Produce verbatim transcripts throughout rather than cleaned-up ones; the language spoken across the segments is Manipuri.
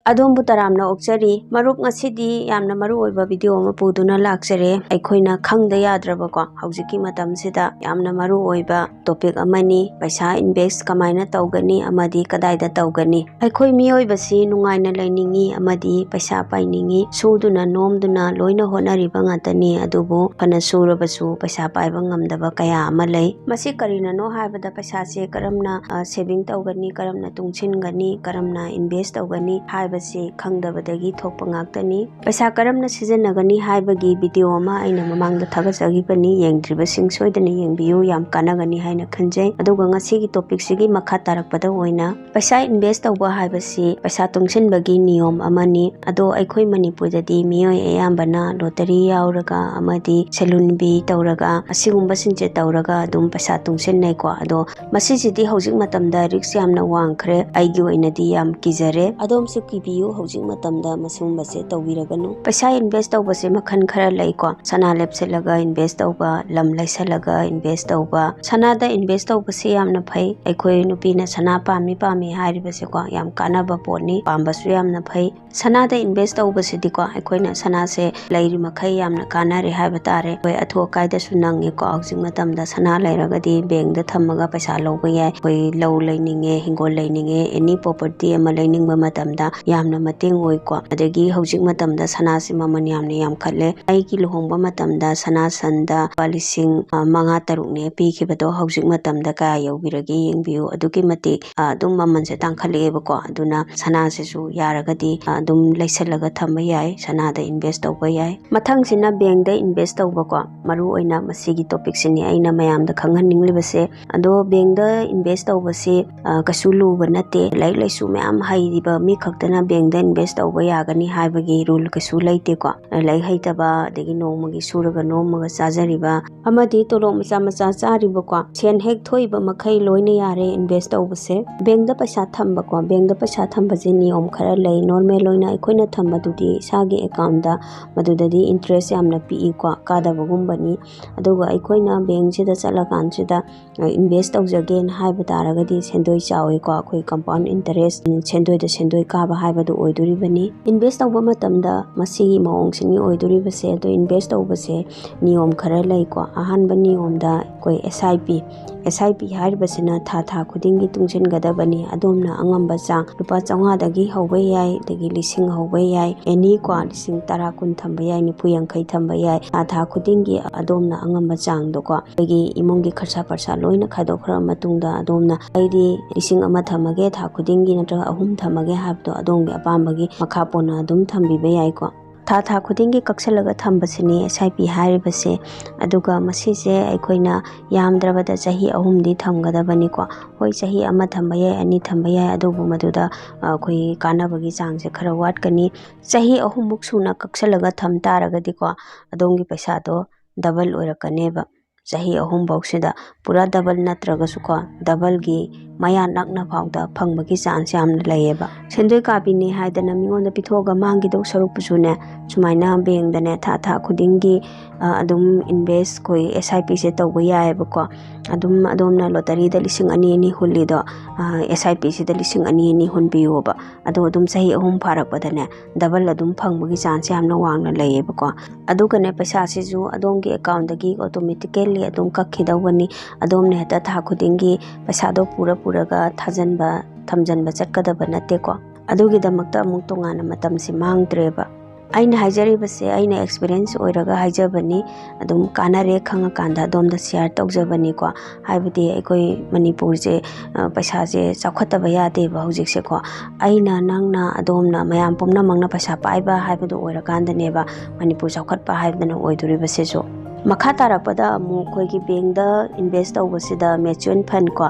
ꯑꯗꯣꯝꯕꯨ ꯇꯔꯥꯝꯅ ꯑꯣꯛꯆꯔꯤ꯫ ꯃꯔꯨꯞ, ꯉꯁꯤꯗꯤ ꯌꯥꯝꯅ ꯃꯔꯨ ꯑꯣꯏꯕ ꯚꯤꯗꯤꯑꯣ ꯑꯃ ꯄꯨꯗꯨꯅ ꯂꯥꯛꯆꯔꯦ꯫ ꯑꯩꯈꯣꯏꯅ ꯈꯪꯗ ꯌꯥꯗ꯭ꯔꯕꯀꯣ, ꯍꯧꯖꯤꯛꯀꯤ ꯃꯇꯝꯁꯤꯗ ꯌꯥꯝꯅ ꯃꯔꯨ ꯑꯣꯏꯕ ꯇꯣꯄꯤꯛ ꯑꯃꯅꯤ꯫ ꯄꯩꯁꯥ ꯏꯟꯚꯦꯁ ꯀꯃꯥꯏꯅ ꯇꯧꯒꯅꯤ ꯑꯃꯗꯤ ꯀꯗꯥꯏꯗ ꯇꯧꯒꯅꯤ? ꯑꯩꯈꯣꯏ ꯃꯤꯑꯣꯏꯕꯁꯤ ꯅꯨꯡꯉꯥꯏꯅ ꯂꯩꯅꯤꯡꯉꯤ ꯑꯃꯗꯤ ꯄꯩꯁꯥ ꯄꯥꯏꯅꯤꯡꯉꯤ꯫ ꯁꯨꯗꯨꯅ ꯅꯣꯝꯗꯨꯅ ꯂꯣꯏꯅ ꯍꯣꯠꯅꯔꯤꯕ ꯉꯥꯛꯇꯅꯤ꯫ ꯑꯗꯨꯕꯨ ꯐꯅ ꯁꯨꯔꯕꯁꯨ ꯄꯩꯁꯥ ꯄꯥꯏꯕ ꯉꯝꯗꯕ ꯀꯌꯥ ꯑꯃ ꯂꯩ꯫ ꯃꯁꯤ ꯀꯔꯤꯅꯅꯣ ꯍꯥꯏꯕꯗ, ꯄꯩꯁꯥꯁꯦ ꯀꯔꯝꯅ, ꯑ, ꯁꯦꯚꯤꯡ ꯇꯧꯒꯅꯤ, ꯀꯔꯝꯅ ꯇꯨꯡꯁꯤꯟꯒꯅꯤ, ꯀꯔꯝꯅ ꯏꯟꯚꯦꯁ ꯇꯧꯒꯅꯤ ꯍꯥꯏꯕꯁꯤ ꯈꯪꯗꯕꯗꯒꯤ ꯊꯣꯛꯄ ꯉꯥꯛꯇꯅꯤ꯫ ꯄꯩꯁꯥ ꯀꯔꯝꯅ ꯁꯤꯖꯤꯟꯅꯒꯅꯤ ꯍꯥꯏꯕꯒꯤ ꯚꯤꯗꯤꯑꯣ ꯑꯃ ꯑꯩꯅ ꯃꯃꯥꯡꯗ ꯊꯥꯒꯠꯆꯈꯤꯕꯅꯤ꯫ ꯌꯦꯡꯗ꯭ꯔꯤꯕꯁꯤꯡ ꯁꯣꯏꯗꯅ ꯌꯦꯡꯕꯤꯌꯨ, ꯌꯥꯝ ꯀꯥꯟꯅꯒꯅꯤ ꯍꯥꯏꯅ ꯈꯟꯖꯩ꯫ ꯑꯗꯨꯒ ꯉꯁꯤꯒꯤ ꯇꯣꯄꯤꯛꯁꯤꯒꯤ ꯃꯈꯥ ꯇꯥꯔꯛꯄꯗ ꯑꯣꯏꯅ, ꯄꯩꯁꯥ ꯏꯟꯚꯦꯁ ꯇꯧꯕ ꯍꯥꯏꯕꯁꯤ ꯄꯩꯁꯥ ꯇꯨꯡꯁꯤꯟꯕꯒꯤ ꯅꯤꯌꯣꯝ ꯑꯃꯅꯤ꯫ ꯑꯗꯣ ꯑꯩꯈꯣꯏ ꯃꯅꯤꯄꯨꯔꯗꯗꯤ ꯃꯤꯑꯣꯏ ꯑꯌꯥꯝꯕꯅ ꯂꯣꯇꯔꯤ ꯌꯥꯎꯔꯒ ꯑꯃꯗꯤ ꯁꯦꯂꯨꯟꯕꯤ ꯇꯧꯔꯒ, ꯑꯁꯤꯒꯨꯝꯕꯁꯤꯡꯁꯦ ꯇꯧꯔꯒ ꯑꯗꯨꯝ ꯄꯩꯁꯥ ꯇꯨꯡꯁꯤꯟꯅꯩꯀꯣ꯫ ꯑꯗꯣ ꯃꯁꯤꯁꯤꯗꯤ ꯍꯧꯖꯤꯛ ꯃꯇꯝꯗ ꯔꯤꯛꯁ ꯌꯥꯝꯅ ꯋꯥꯡꯈ꯭ꯔꯦ꯫ ꯑꯩꯒꯤ ꯑꯣꯏꯅꯗꯤ ꯌꯥꯝ ꯀꯤꯖꯔꯦ꯫ ꯑꯗꯣꯝꯁꯨ ꯀꯤꯕꯤꯌꯨ, ꯍꯧꯖꯤꯛ ꯃꯇꯝꯗ ꯃꯁꯤꯒꯨꯝꯕꯁꯦ ꯇꯧꯕꯤꯔꯒꯅꯨ꯫ ꯄꯩꯁꯥ ꯏꯟꯚꯦꯁ ꯇꯧꯕꯁꯦ ꯃꯈꯜ ꯈꯔ ꯂꯩꯀꯣ꯫ ꯁꯅꯥ ꯂꯦꯞꯁꯤꯜꯂꯒ ꯏꯟꯚꯦꯁ ꯇꯧꯕ, ꯂꯝ ꯂꯩꯁꯜꯂꯒ ꯏꯟꯚꯦꯁ ꯇꯧꯕ꯫ ꯁꯅꯥꯗ ꯏꯟꯚꯦꯁ ꯇꯧꯕꯁꯦ ꯌꯥꯝꯅ ꯐꯩ꯫ ꯑꯩꯈꯣꯏ ꯅꯨꯄꯤꯅ ꯁꯅꯥ ꯄꯥꯝꯃꯤ ꯄꯥꯝꯃꯤ ꯍꯥꯏꯔꯤꯕꯁꯦꯀꯣ, ꯌꯥꯝ ꯀꯥꯟꯅꯕ ꯄꯣꯠꯅꯤ, ꯄꯥꯝꯕꯁꯨ ꯌꯥꯝꯅ ꯐꯩ꯫ ꯁꯅꯥꯗ ꯏꯟꯚꯦꯁ ꯇꯧꯕꯁꯤꯗꯤꯀꯣ, ꯑꯩꯈꯣꯏꯅ ꯁꯅꯥꯁꯦ ꯂꯩꯔꯤ ꯃꯈꯩ ꯌꯥꯝꯅ ꯀꯥꯟꯅꯔꯦ ꯍꯥꯏꯕ ꯇꯥꯔꯦ꯫ ꯑꯩꯈꯣꯏ ꯑꯊꯨ ꯑꯀꯥꯏꯗꯁꯨ ꯅꯪꯉꯦꯀꯣ꯫ ꯍꯧꯖꯤꯛ ꯃꯇꯝꯗ ꯁꯅꯥ ꯂꯩꯔꯒꯗꯤ ꯕꯦꯡꯗ ꯊꯝꯃꯒ ꯄꯩꯁꯥ ꯂꯧꯕ ꯌꯥꯏ꯫ ꯑꯩꯈꯣꯏ ꯂꯧ ꯂꯩꯅꯤꯡꯉꯦ, ꯍꯤꯡꯒꯣꯜ ꯂꯩꯅꯤꯡꯉꯦ, ꯑꯦꯅꯤ ꯄ꯭ꯔꯣꯄꯔꯇꯤ ꯑꯃ ꯂꯩꯅꯤꯡꯕ ꯃꯇꯝꯗ ꯌꯥꯝꯅ ꯃꯇꯦꯡ ꯑꯣꯏꯀꯣ꯫ ꯑꯗꯒꯤ ꯍꯧꯖꯤꯛ ꯃꯇꯝꯗ ꯁꯅꯥꯁꯦ ꯃꯃꯜ ꯌꯥꯝꯅ ꯌꯥꯝꯈꯠꯂꯦ꯫ ꯑꯩꯒꯤ ꯂꯨꯍꯣꯡꯕ ꯃꯇꯝꯗ ꯁꯅꯥ ꯁꯟꯗ ꯂꯨꯄꯥ ꯂꯤꯁꯤꯡ, ꯑ, ꯃꯉꯥ ꯇꯔꯨꯛꯅꯦ ꯄꯤꯈꯤꯕꯗꯣ, ꯍꯧꯖꯤꯛ ꯃꯇꯝꯗ ꯀꯌꯥ ꯌꯧꯕꯤꯔꯒꯦ ꯌꯦꯡꯕꯤꯌꯨ꯫ ꯑꯗꯨꯛꯀꯤ ꯃꯇꯤꯛ, ꯑ, ꯑꯗꯨꯝ ꯃꯃꯜꯁꯦ ꯇꯥꯡꯈꯠꯂꯛꯑꯦꯕꯀꯣ꯫ ꯑꯗꯨꯅ ꯁꯅꯥꯁꯤꯁꯨ ꯌꯥꯔꯒꯗꯤ, ꯑ, ꯑꯗꯨꯝ ꯂꯩꯁꯜꯂꯒ ꯊꯝꯕ ꯌꯥꯏ, ꯁꯅꯥꯗ ꯏꯟꯚꯦꯁ ꯇꯧꯕ ꯌꯥꯏ꯫ ꯃꯊꯪꯁꯤꯅ ꯕꯦꯡꯗ ꯏꯟꯚꯦꯁ ꯇꯧꯕꯀꯣ꯫ ꯃꯔꯨ ꯑꯣꯏꯅ ꯃꯁꯤꯒꯤ ꯇꯣꯄꯤꯛꯁꯤꯅꯤ ꯑꯩꯅ ꯃꯌꯥꯝꯗ ꯈꯪꯍꯟꯅꯤꯡꯂꯤꯕꯁꯦ꯫ ꯑꯗꯣ ꯕꯦꯡꯗ ꯏꯟꯚꯦꯁ ꯇꯧꯕꯁꯤ, ꯑ, ꯀꯩꯁꯨ ꯂꯨꯕ ꯅꯠꯇꯦ꯫ ꯂꯥꯏꯔꯤꯛ ꯂꯥꯏꯁꯨ ꯃꯌꯥꯝ ꯍꯩꯔꯤꯕ ꯃꯤ ꯈꯛꯇꯅ ꯕꯦꯡꯗ ꯏꯟꯚꯦꯁ ꯇꯧꯕ ꯌꯥꯒꯅꯤ ꯍꯥꯏꯕꯒꯤ ꯔꯨꯜ ꯀꯩꯁꯨ ꯂꯩꯇꯦꯀꯣ꯫ ꯂꯥꯏꯔꯤꯛ ꯍꯩꯇꯕ, ꯑꯗꯒꯤ ꯅꯣꯡꯃꯒꯤ ꯁꯨꯔꯒ ꯅꯣꯝꯃꯒ ꯆꯥꯖꯔꯤꯕ ꯑꯃꯗꯤ ꯇꯣꯂꯣꯞ ꯃꯆꯥ ꯃꯆꯥ ꯆꯥꯔꯤꯕꯀꯣ, ꯁꯦꯟ ꯍꯦꯛ ꯊꯣꯛꯏꯕ ꯃꯈꯩ ꯂꯣꯏꯅ ꯌꯥꯔꯦ ꯏꯟꯚꯦꯁ ꯇꯧꯕꯁꯦ꯫ ꯕꯦꯡꯗ ꯄꯩꯁꯥ ꯊꯝꯕꯀꯣ, ꯕꯦꯡꯗ ꯄꯩꯁꯥ ꯊꯝꯕꯁꯦ ꯅꯤꯌꯣꯝ ꯈꯔ ꯂꯩ꯫ ꯅꯣꯔꯃꯦꯜ ꯑꯣꯏꯅ ꯑꯩꯈꯣꯏꯅ ꯊꯝꯕꯗꯨꯗꯤ ꯏꯁꯥꯒꯤ ꯑꯦꯀꯥꯎꯟꯗ, ꯃꯗꯨꯗꯗꯤ ꯏꯟꯇꯔꯦꯁ ꯌꯥꯝꯅ ꯄꯤꯛꯏꯀꯣ, ꯀꯥꯗꯕꯒꯨꯝꯕꯅꯤ꯫ ꯑꯗꯨꯒ ꯑꯩꯈꯣꯏꯅ ꯕꯦꯡꯁꯤꯗ ꯆꯠꯂꯀꯥꯟꯁꯤꯗ, ꯑ, ꯏꯟꯚꯦꯁ ꯇꯧꯖꯒꯦꯅ ꯍꯥꯏꯕ ꯇꯥꯔꯒꯗꯤ ꯁꯦꯟꯗꯣꯏ ꯆꯥꯎꯏꯀꯣ, ꯑꯩꯈꯣꯏ ꯀꯝꯄꯥꯎꯟ ꯏꯟꯇꯔꯦꯁ, ꯁꯦꯟꯗꯣꯏꯗ ꯁꯦꯟꯗꯣꯏ ꯀꯥꯕ ꯍꯥꯏꯕ ꯍꯥꯏꯕꯗꯨ ꯑꯣꯏꯗꯣꯔꯤꯕꯅꯤ꯫ ꯏꯟꯚꯦꯁ ꯇꯧꯕ ꯃꯇꯝꯗ ꯃꯁꯤꯒꯤ ꯃꯑꯣꯡꯁꯤꯅꯤ ꯑꯣꯏꯗꯣꯔꯤꯕꯁꯦ꯫ ꯑꯗꯣ ꯏꯟꯚꯦꯁ ꯇꯧꯕꯁꯦ ꯅꯤꯌꯣꯝ ꯈꯔ ꯂꯩꯀꯣ꯫ ꯑꯍꯥꯟꯕ ꯅꯤꯌꯣꯝꯗ ꯑꯩꯈꯣꯏ S I P, S I P ꯍꯥꯏꯔꯤꯕꯁꯤꯅ ꯊꯥ ꯊꯥ ꯈꯨꯗꯤꯡꯒꯤ ꯇꯨꯡꯁꯤꯟꯒꯗꯕꯅꯤ꯫ ꯑꯗꯣꯝꯅ ꯑꯉꯝꯕ ꯆꯥꯡ ꯂꯨꯄꯥ ꯆꯥꯝꯃꯉꯥꯗꯒꯤ ꯍꯧꯕ ꯌꯥꯏ, ꯑꯗꯒꯤ ꯂꯤꯁꯤꯡ ꯍꯧꯕ ꯌꯥꯏ, ꯑꯦꯅꯤ ꯀꯣ, ꯂꯤꯁꯤꯡ ꯇꯔꯥ, ꯀꯨꯟ ꯊꯝꯕ ꯌꯥꯏ, ꯅꯤꯐꯨ, ꯌꯥꯡꯈꯩ ꯊꯝꯕ ꯌꯥꯏ꯫ ꯊꯥ ꯊꯥ ꯈꯨꯗꯤꯡꯒꯤ ꯑꯗꯣꯝꯅ ꯑꯉꯝꯕ ꯆꯥꯡꯗꯣꯀꯣ, ꯑꯩꯈꯣꯏꯒꯤ ꯏꯃꯨꯡꯒꯤ ꯈꯔꯁꯥ ꯄꯔꯁꯥ ꯂꯣꯏꯅ ꯈꯥꯏꯗꯣꯛꯈ꯭ꯔꯕ ꯃꯇꯨꯡꯗ ꯑꯗꯣꯝꯅ ꯑꯩꯗꯤ ꯂꯤꯁꯤꯡ ꯑꯃ ꯊꯝꯃꯒꯦ ꯊꯥ ꯈꯨꯗꯤꯡꯒꯤ ꯅꯠꯇ꯭ꯔꯒ ꯑꯍꯨꯝ ꯊꯝꯃꯒꯦ ꯍꯥꯏꯕꯗꯣ ꯑꯗꯣꯝꯒꯤ ꯑꯄꯥꯝꯕꯒꯤ ꯃꯈꯥ ꯄꯣꯟꯅ ꯑꯗꯨꯝ ꯊꯝꯕꯤꯕ ꯌꯥꯏꯀꯣ꯫ ꯊꯥ ꯊꯥ ꯈꯨꯗꯤꯡꯒꯤ ꯀꯛꯁꯜꯂꯒ ꯊꯝꯕꯁꯤꯅꯤ S I P ꯍꯥꯏꯔꯤꯕꯁꯦ꯫ ꯑꯗꯨꯒ ꯃꯁꯤꯁꯦ ꯑꯩꯈꯣꯏꯅ ꯌꯥꯝꯗ꯭ꯔꯕꯗ ꯆꯍꯤ ꯑꯍꯨꯝꯗꯤ ꯊꯝꯒꯗꯕꯅꯤꯀꯣ꯫ ꯍꯣꯏ, ꯆꯍꯤ ꯑꯃ ꯊꯝꯕ ꯌꯥꯏ, ꯑꯅꯤ ꯊꯝꯕ ꯌꯥꯏ, ꯑꯗꯨꯕꯨ ꯃꯗꯨꯗ, ꯑ, ꯑꯩꯈꯣꯏ ꯀꯥꯟꯅꯕꯒꯤ ꯆꯥꯡꯁꯦ ꯈꯔ ꯋꯥꯠꯀꯅꯤ꯫ ꯆꯍꯤ ꯑꯍꯨꯝꯃꯨꯛ ꯁꯨꯅ ꯀꯛꯁꯜꯂꯒ ꯊꯝ ꯇꯥꯔꯒꯗꯤꯀꯣ, ꯑꯗꯣꯝꯒꯤ ꯄꯩꯁꯥꯗꯣ ꯗꯕꯜ ꯑꯣꯏꯔꯛꯀꯅꯦꯕ꯫ ꯆꯍꯤ ꯑꯍꯨꯝꯐꯧꯁꯤꯗ ꯄꯨꯔꯥ ꯗꯕꯜ ꯅꯠꯇ꯭ꯔꯒꯁꯨꯀꯣ, ꯗꯕꯜꯒꯤ ꯃꯌꯥ ꯅꯛꯅ ꯐꯥꯎꯗ ꯐꯪꯕꯒꯤ ꯆꯥꯟꯁ ꯌꯥꯝꯅ ꯂꯩꯌꯦꯕ꯫ ꯁꯦꯟꯗꯣꯏ ꯀꯥꯕꯤꯅꯤ ꯍꯥꯏꯗꯅ ꯃꯤꯉꯣꯟꯗ ꯄꯤꯊꯣꯛꯑꯒ ꯃꯥꯡꯈꯤꯗꯧ ꯁꯔꯨꯛꯄꯨꯁꯨꯅꯦ, ꯁꯨꯃꯥꯏꯅ ꯕꯦꯡꯗꯅꯦ ꯊꯥ ꯊꯥ ꯈꯨꯗꯤꯡꯒꯤ, ꯑ, ꯑꯗꯨꯝ ꯏꯟꯚꯦꯁ ꯑꯩꯈꯣꯏ S I P ꯁꯦ ꯇꯧꯕ ꯌꯥꯏꯑꯕꯀꯣ꯫ ꯑꯗꯨꯝ ꯑꯗꯣꯝꯅ ꯂꯣꯇꯔꯤꯗ ꯂꯤꯁꯤꯡ ꯑꯅꯤ ꯑꯅꯤ ꯍꯨꯜꯂꯤꯗꯣ, ꯑ, S I P ꯁꯤꯗ ꯂꯤꯁꯤꯡ ꯑꯅꯤ ꯑꯅꯤ ꯍꯨꯟꯕꯤꯌꯣꯕ꯫ ꯑꯗꯣ ꯑꯗꯨꯝ ꯆꯍꯤ ꯑꯍꯨꯝ ꯐꯥꯔꯛꯄꯗꯅꯦ, ꯗꯕꯜ ꯑꯗꯨꯝ ꯐꯪꯕꯒꯤ ꯆꯥꯟꯁ ꯌꯥꯝꯅ ꯋꯥꯡꯅ ꯂꯩꯌꯦꯕꯀꯣ꯫ ꯑꯗꯨꯒꯅꯦ, ꯄꯩꯁꯥꯁꯤꯁꯨ ꯑꯗꯣꯝꯒꯤ ꯑꯦꯀꯥꯎꯟꯗꯒꯤ ꯑꯣꯇꯣꯃꯦꯇꯤꯀꯦꯜꯂꯤ ꯑꯗꯨꯝ ꯀꯛꯈꯤꯗꯧꯕꯅꯤ꯫ ꯑꯗꯣꯝꯅ ꯍꯦꯛꯇ ꯊꯥ ꯈꯨꯗꯤꯡꯒꯤ ꯄꯩꯁꯥꯗꯣ ꯄꯨꯔ ꯄꯨꯔꯒ ꯊꯥꯖꯟꯕ, ꯊꯝꯖꯟꯕ ꯆꯠꯀꯗꯕ ꯅꯠꯇꯦꯀꯣ꯫ ꯑꯗꯨꯒꯤꯗꯃꯛꯇ ꯑꯃꯨꯛ ꯇꯣꯉꯥꯟꯅ ꯃꯇꯝꯁꯤ ꯃꯥꯡꯗ꯭ꯔꯦꯕ꯫ ꯑꯩꯅ ꯍꯥꯏꯖꯔꯤꯕꯁꯦ ꯑꯩꯅ ꯑꯦꯛꯁꯄꯤꯔꯤꯌꯦꯟꯁ ꯑꯣꯏꯔꯒ ꯍꯥꯏꯖꯕꯅꯤ, ꯑꯗꯨꯝ ꯀꯥꯟꯅꯔꯦ ꯈꯪꯉꯀꯥꯟꯗ ꯑꯗꯣꯝꯗ ꯁꯤꯌꯥꯔ ꯇꯧꯖꯕꯅꯤꯀꯣ꯫ ꯍꯥꯏꯕꯗꯤ ꯑꯩꯈꯣꯏ ꯃꯅꯤꯄꯨꯔꯁꯦ, ꯑ, ꯄꯩꯁꯥꯁꯦ ꯆꯥꯎꯈꯠꯇꯕ ꯌꯥꯗꯦꯕ ꯍꯧꯖꯤꯛꯁꯦꯀꯣ꯫ ꯑꯩꯅ, ꯅꯪꯅ, ꯑꯗꯣꯝꯅ, ꯃꯌꯥꯝ ꯄꯨꯝꯅꯃꯛꯅ ꯄꯩꯁꯥ ꯄꯥꯏꯕ ꯍꯥꯏꯕꯗꯨ ꯑꯣꯏꯔꯀꯥꯟꯗꯅꯦꯕ ꯃꯅꯤꯄꯨꯔ ꯆꯥꯎꯈꯠꯄ ꯍꯥꯏꯕꯗꯨꯅ ꯑꯣꯏꯗꯣꯔꯤꯕꯁꯤꯁꯨ꯫ ꯃꯈꯥ ꯇꯥꯔꯛꯄꯗ ꯑꯃꯨꯛ ꯑꯩꯈꯣꯏꯒꯤ ꯕꯦꯡꯗ ꯏꯟꯚꯦꯁ ꯇꯧꯕꯁꯤꯗ ꯃ꯭ꯌꯨꯆꯨꯋꯦꯜ ꯐꯟ ꯀꯣ,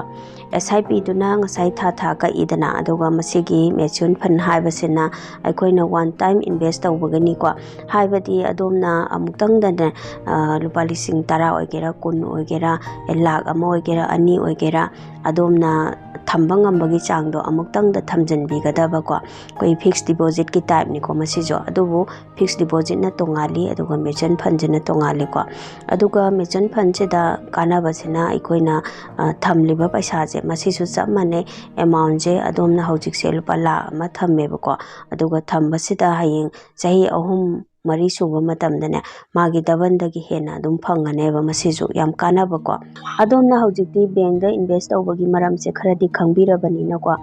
S I P ꯗꯨꯅ ꯉꯁꯥꯏ ꯊꯥ ꯊꯥ ꯀꯛꯏꯗꯅ, ꯑꯗꯨꯒ ꯃꯁꯤꯒꯤ ꯃ꯭ꯌꯨꯆꯨꯋꯦꯜ ꯐꯟ ꯍꯥꯏꯕꯁꯤꯅ ꯑꯩꯈꯣꯏꯅ ꯋꯥꯟ ꯇꯥꯏꯝ ꯏꯟꯚꯦꯁ ꯇꯧꯕꯒꯅꯤꯀꯣ꯫ ꯍꯥꯏꯕꯗꯤ ꯑꯗꯣꯝꯅ ꯑꯃꯨꯛꯇꯪꯗꯅꯦ, ꯑ, ꯂꯨꯄꯥ ꯂꯤꯁꯤꯡ ꯇꯔꯥ ꯑꯣꯏꯒꯦꯔꯥ, ꯀꯨꯟ ꯑꯣꯏꯒꯦꯔꯥ, ꯑꯦ, ꯂꯥꯛ ꯑꯃ ꯑꯣꯏꯒꯦꯔꯥ, ꯑꯅꯤ ꯑꯣꯏꯒꯦꯔꯥ, ꯑꯗꯣꯝꯅ ꯊꯝꯕ ꯉꯝꯕꯒꯤ ꯆꯥꯡꯗꯣ ꯑꯃꯨꯛꯇꯪꯗ ꯊꯝꯖꯤꯟꯕꯤꯒꯗꯕꯀꯣ꯫ ꯑꯩꯈꯣꯏ ꯐꯤꯛꯁ ꯗꯤꯄꯣꯖꯤꯠꯀꯤ ꯇꯥꯏꯞꯅꯤꯀꯣ ꯃꯁꯤꯁꯨ꯫ ꯑꯗꯨꯕꯨ ꯐꯤꯛꯁ ꯗꯤꯄꯣꯖꯤꯠꯅ ꯇꯣꯡꯉꯥꯜꯂꯤ, ꯑꯗꯨꯒ ꯃ꯭ꯌꯨꯆꯨꯋꯦꯜ ꯐꯟꯁꯤꯅ ꯇꯣꯡꯉꯥꯜꯂꯤꯀꯣ꯫ ꯑꯗꯨꯒ ꯃ꯭ꯌꯨꯆꯨꯋꯦꯜ ꯐꯟꯁꯤꯗ ꯀꯥꯟꯅꯕꯁꯤꯅ ꯑꯩꯈꯣꯏꯅ, ꯑ, ꯊꯝꯂꯤꯕ ꯄꯩꯁꯥꯁꯦ ꯃꯁꯤꯁꯨ ꯆꯞ ꯃꯥꯟꯅꯩ꯫ ꯑꯦꯃꯥꯎꯟꯁꯦ ꯑꯗꯣꯝꯅ ꯍꯧꯖꯤꯛꯁꯦ ꯂꯨꯄꯥ ꯂꯥꯈ ꯑꯃ ꯊꯝꯃꯦꯕꯀꯣ꯫ ꯑꯗꯨꯒ ꯊꯝꯕꯁꯤꯗ ꯍꯌꯦꯡ ꯆꯍꯤ ꯑꯍꯨꯝ ꯃꯔꯤ ꯁꯨꯕ ꯃꯇꯝꯗꯅꯦ, ꯃꯥꯒꯤ ꯗꯕꯜꯗꯒꯤ ꯍꯦꯟꯅ ꯑꯗꯨꯝ ꯐꯪꯒꯅꯦꯕ꯫ ꯃꯁꯤꯁꯨ ꯌꯥꯝ ꯀꯥꯟꯅꯕꯀꯣ꯫ ꯑꯗꯣꯝꯅ ꯍꯧꯖꯤꯛꯇꯤ ꯕꯦꯡꯗ ꯏꯟꯚꯦꯁ ꯇꯧꯕꯒꯤ ꯃꯔꯝꯁꯦ ꯈꯔꯗꯤ ꯈꯪꯕꯤꯔꯕꯅꯤꯅꯀꯣ,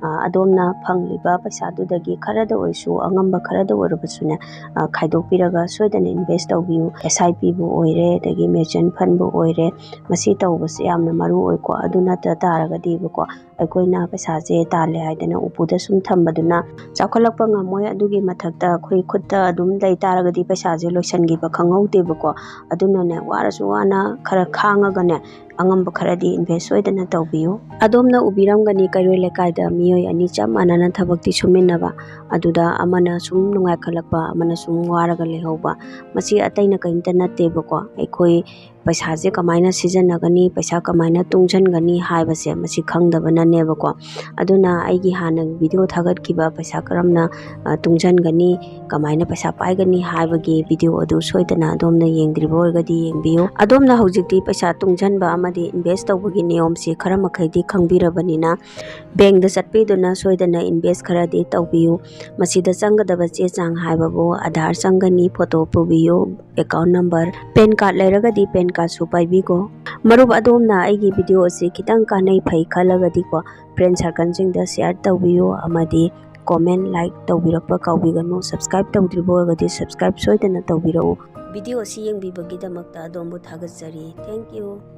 ꯑ, ꯑꯗꯣꯝꯅ ꯐꯪꯂꯤꯕ ꯄꯩꯁꯥꯗꯨꯗꯒꯤ ꯈꯔꯗ ꯑꯣꯏꯔꯁꯨ, ꯑꯉꯝꯕ ꯈꯔꯗ ꯑꯣꯏꯔꯕꯁꯨꯅꯦ, ꯑ, ꯈꯥꯏꯗꯣꯛꯄꯤꯔꯒ ꯁꯣꯏꯗꯅ ꯏꯟꯚꯦꯁ ꯇꯧꯕꯤꯌꯨ꯫ ꯑꯦꯁ ꯑꯥꯏ ꯄꯤꯕꯨ ꯑꯣꯏꯔꯦ, ꯑꯗꯒꯤ ꯃ꯭ꯌꯨꯆꯨꯋꯦꯜ ꯐꯟꯕꯨ ꯑꯣꯏꯔꯦ, ꯃꯁꯤ ꯇꯧꯕꯁꯦ ꯌꯥꯝꯅ ꯃꯔꯨ ꯑꯣꯏꯀꯣ꯫ ꯑꯗꯨ ꯅꯠꯇ ꯇꯥꯔꯒꯗꯤꯕꯀꯣ, ꯑꯩꯈꯣꯏꯅ ꯄꯩꯁꯥꯁꯦ ꯇꯥꯜꯂꯦ ꯍꯥꯏꯗꯅ ꯎꯄꯨꯗ ꯁꯨꯝ ꯊꯝꯕꯗꯨꯅ ꯆꯥꯎꯈꯠꯂꯛꯄ ꯉꯝꯃꯣꯏ꯫ ꯑꯗꯨꯒꯤ ꯃꯊꯛꯇ ꯑꯩꯈꯣꯏ ꯈꯨꯠꯇ ꯑꯗꯨꯝ ꯂꯩ ꯇꯥꯔꯒꯗꯤ ꯄꯩꯁꯥꯁꯦ ꯂꯣꯏꯁꯤꯟꯈꯤꯕ ꯈꯪꯍꯧꯗꯦꯕꯀꯣ꯫ ꯑꯗꯨꯅꯅꯦ, ꯋꯥꯔꯁꯨ ꯋꯥꯅ ꯈꯔ ꯈꯥꯡꯉꯒꯅꯦ, ꯑꯉꯝꯕ ꯈꯔꯗꯤ ꯏꯟꯚꯦꯁ ꯁꯣꯏꯗꯅ ꯇꯧꯕꯤꯌꯨ꯫ ꯑꯗꯣꯝꯅ ꯎꯕꯤꯔꯝꯒꯅꯤ, ꯀꯩꯔꯣꯏ ꯂꯩꯀꯥꯏꯗ ꯃꯤꯑꯣꯏ ꯑꯅꯤ ꯆꯞ ꯃꯥꯟꯅꯅ ꯊꯕꯛꯇꯤ ꯁꯨꯃꯤꯟꯅꯕ, ꯑꯗꯨꯗ ꯑꯃꯅ ꯁꯨꯝ ꯅꯨꯡꯉꯥꯏꯈꯠꯂꯛꯄ, ꯑꯃꯅ ꯁꯨꯝ ꯋꯥꯔꯒ ꯂꯩꯍꯧꯕ꯫ ꯃꯁꯤ ꯑꯇꯩꯅ ꯀꯔꯤꯝꯇ ꯅꯠꯇꯦꯕꯀꯣ, ꯑꯩꯈꯣꯏ ꯄꯩꯁꯥꯁꯦ ꯀꯃꯥꯏꯅ ꯁꯤꯖꯤꯟꯅꯒꯅꯤ, ꯄꯩꯁꯥ ꯀꯃꯥꯏꯅ ꯇꯨꯡꯁꯤꯟꯒꯅꯤ ꯍꯥꯏꯕꯁꯦ ꯃꯁꯤ ꯈꯪꯗꯕꯅꯅꯦꯕꯀꯣ꯫ ꯑꯗꯨꯅ ꯑꯩꯒꯤ ꯍꯥꯟꯅꯒꯤ ꯚꯤꯗꯤꯑꯣ ꯊꯥꯒꯠꯈꯤꯕ ꯄꯩꯁꯥ ꯀꯔꯝꯅ, ꯑ, ꯇꯨꯡꯁꯤꯟꯒꯅꯤ, ꯀꯃꯥꯏꯅ ꯄꯩꯁꯥ ꯄꯥꯏꯒꯅꯤ ꯍꯥꯏꯕꯒꯤ ꯚꯤꯗꯤꯑꯣ ꯑꯗꯨ ꯁꯣꯏꯗꯅ ꯑꯗꯣꯝꯅ ꯌꯦꯡꯗ꯭ꯔꯤꯕ ꯑꯣꯏꯔꯒꯗꯤ ꯌꯦꯡꯕꯤꯌꯨ꯫ ꯑꯗꯣꯝꯅ ꯍꯧꯖꯤꯛꯇꯤ ꯄꯩꯁꯥ ꯇꯨꯡꯁꯤꯟꯕ ꯑꯃꯗꯤ ꯏꯟꯚꯦꯁ ꯇꯧꯕꯒꯤ ꯅꯤꯌꯣꯝꯁꯤ ꯈꯔ ꯃꯈꯩꯗꯤ ꯈꯪꯕꯤꯔꯕꯅꯤꯅ, ꯕꯦꯡꯗ ꯆꯠꯄꯤꯗꯨꯅ ꯁꯣꯏꯗꯅ ꯏꯟꯚꯦꯁ ꯈꯔꯗꯤ ꯇꯧꯕꯤꯌꯨ꯫ ꯃꯁꯤꯗ ꯆꯪꯒꯗꯕ ꯆꯦ ꯆꯥꯡ ꯍꯥꯏꯕꯕꯨ ꯑꯙꯥꯔ ꯆꯪꯒꯅꯤ, ꯐꯣꯇꯣ ꯄꯨꯕꯤꯌꯨ, ꯑꯦꯀꯥꯎꯟ ꯅꯝꯕꯔ, ꯄꯦꯟ ꯀꯥꯔꯗ ꯂꯩꯔꯒꯗꯤ ꯄꯦꯟ ꯀꯥꯔꯗꯁꯨ ꯄꯥꯏꯕꯤꯈꯣ꯫ ꯃꯔꯨꯞ ꯑꯗꯣꯝꯅ ꯑꯩꯒꯤ ꯚꯤꯗꯤꯑꯣ ꯑꯁꯤ ꯈꯤꯇꯪ ꯀꯥꯟꯅꯩ ꯐꯩ ꯈꯜꯂꯒꯗꯤꯀꯣ, ꯐ꯭ꯔꯦꯟ ꯁꯥꯔꯀꯜꯁꯤꯡꯗ ꯁꯤꯌꯥꯔ ꯇꯧꯕꯤꯌꯨ ꯑꯃꯗꯤ ꯀꯣꯃꯦꯟ, ꯂꯥꯏꯛ ꯇꯧꯕꯤꯔꯛꯄ ꯀꯥꯎꯕꯤꯒꯅꯨ꯫ ꯁꯕꯁꯀ꯭ꯔꯥꯏꯕ ꯇꯧꯗ꯭ꯔꯤꯕ ꯑꯣꯏꯔꯒꯗꯤ ꯁꯕꯁꯀ꯭ꯔꯥꯏꯕ ꯁꯣꯏꯗꯅ ꯇꯧꯕꯤꯔꯛꯎ꯫ ꯚꯤꯗꯤꯑꯣ ꯑꯁꯤ ꯌꯦꯡꯕꯤꯕꯒꯤꯗꯃꯛꯇ ꯑꯗꯣꯝꯕꯨ ꯊꯥꯒꯠꯆꯔꯤ꯫ Thank you꯫